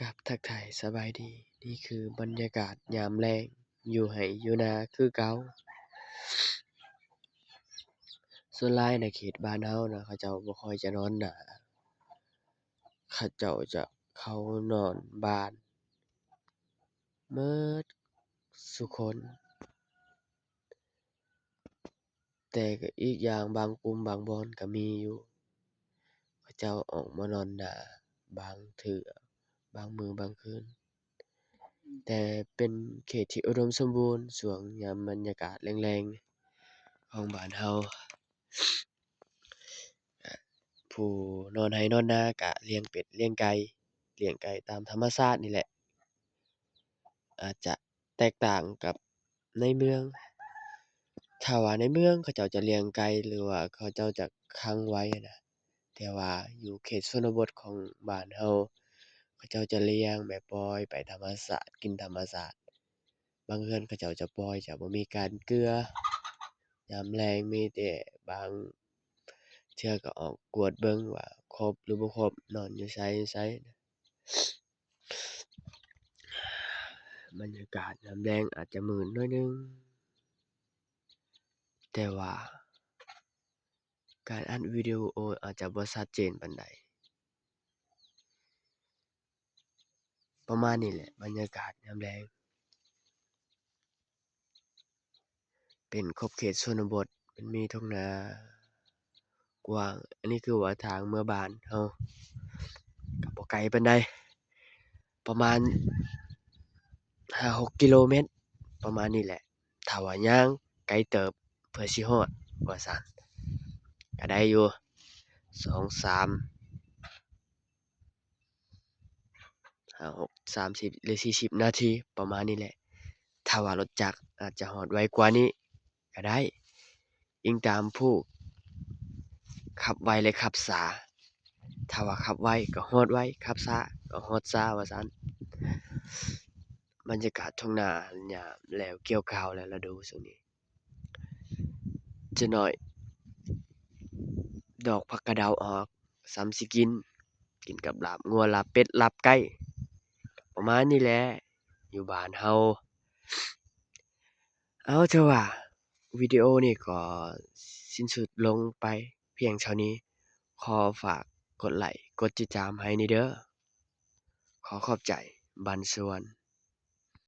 ຄັບ ທັກທາຍສະບາຍດີ. ນີ້ຄືບັນຍາກາດຍາມແລງຢູ່ໄຮ່ຢູ່ນາຄືເກົ່າ. ສ່ວນຫຼາຍໃນເຂດບ້ານເຮົານະ ເຂົາເຈົ້າບໍ່ຄ່ອຍຈະນອນໜ້າ, ເຂົາເຈົ້າຈະເຂົ້ານອນບ້ານໝົດສູ່ຄົນ. ແຕ່ກໍອີກຢ່າງ ບາງກຸ່ມບາງບ່ອນກໍມີຢູ່ ເຂົາເຈົ້າອອກມານອນໜ້າບາງເທື່ອ ບາງມື້ບາງຄືນ, ແຕ່ເປັນເຂດທີ່ອຸດົມສົມບູນ. ຊ່ວງຍາມບັນຍາກາດແລງໆຂອງບ້ານເຮົາ ຜູ້ນອນໄຮ່ນອນນາກະລ້ຽງເປັດລ້ຽງໄກ່, ລ້ຽງໄກ່ຕາມທຳມະຊາດນີ້ແຫຼະ. ອາດຈະແຕກຕ່າງກັບໃນເມືອງ. ຖ້າວ່າໃນເມືອງເຂົາເຈົ້າຈະລ້ຽງໄກ່ ຫຼືວ່າເຂົາເຈົ້າຈະຂັງໄວ້ນະ, ແຕ່ວ່າຢູ່ເຂດຊົນນະບົດຂອງບ້ານເຮົາ ເຂົາເຈົ້າຈະລ້ຽງແບບປ່ອຍໄປທຳມະຊາດ ກິນທຳມະຊາດ. ບາງເຮືອນເຂົາເຈົ້າຈະປ່ອຍ ຈະບໍ່ມີການເກືອ. ຍາມແລງມີແຕ່ບາງເທື່ອກໍອອກກວດເບິ່ງວ່າຄົບຫຼືບໍ່ຄົບ, ນອນຢູ່ໃສ ຢູ່ໃສ. ບັນຍາກາດຍາມແລງອາດຈະມືດໜ້ອຍໜຶ່ງ, ແຕ່ວ່າການອັດວິດີໂອອາດຈະບໍ່ຊັດເຈນປານໃດ. ປະມານນີ້ແຫຼະ ບັນຍາກາດຍາມແລງ. ເປັນຂອບເຂດຊົນນະບົດ, ມັນມີທົ່ງນາກວ້າງ. ອັນນີ້ຄືວ່າທາງເມືອບ້ານເຮົາກໍບໍ່ໄກປານໃດ, ປະມານຫ້າຫົກກິໂລແມັດ ປະມານນີ້ແຫຼະ. ຖ້າວ່າຍ່າງໄກເຕີບເພື່ອຊິຮອດວ່າຊັ້ນ ກໍໄດ້ຢູ່ ສອງ ສາມ ຫ້າ ຫົກ ສາມສິບ ຫຼື ສີ່ສິບນາທີ ປະມານນີ້ແຫຼະ. ຖ້າວ່າລົດຈັກອາດຈະຮອດໄວກວ່ານີ້ກໍໄດ້, ອີງຕາມຜູ້ຂັບໄວ ແລະ ຂັບຊ້າ. ຖ້າວ່າຂັບໄວກໍຮອດໄວ, ຂັບຊ້າກໍຮອດຊ້າວ່າຊັ້ນ. ບັນຍາກາດທົ່ງນາຍາມແລ້ວກ່ຽວຂ້າວ ແລະ ລະດູຊ່ວງນີ້ ຈະໜ້ອຍ ດອກຜັກກະເດົາອອກ ສ່ຳຊິກິນ, ກິນກັບລາບງົວ ລາບເປັດ ລາບໄກ່ ປະມານນີ້ແຫຼະ ຢູ່ບ້ານເຮົາ. ເອົາ ຖືວ່າວິດີໂອນີ້ກໍສິ້ນສຸດລົງໄປພຽງເທົ່ານີ້. ຂໍຝາກກົດໄລ ກົດຕິດຕາມໃຫ້ແດ່ເດີ. ຂໍຂອບໃຈ ບັນຊວນ.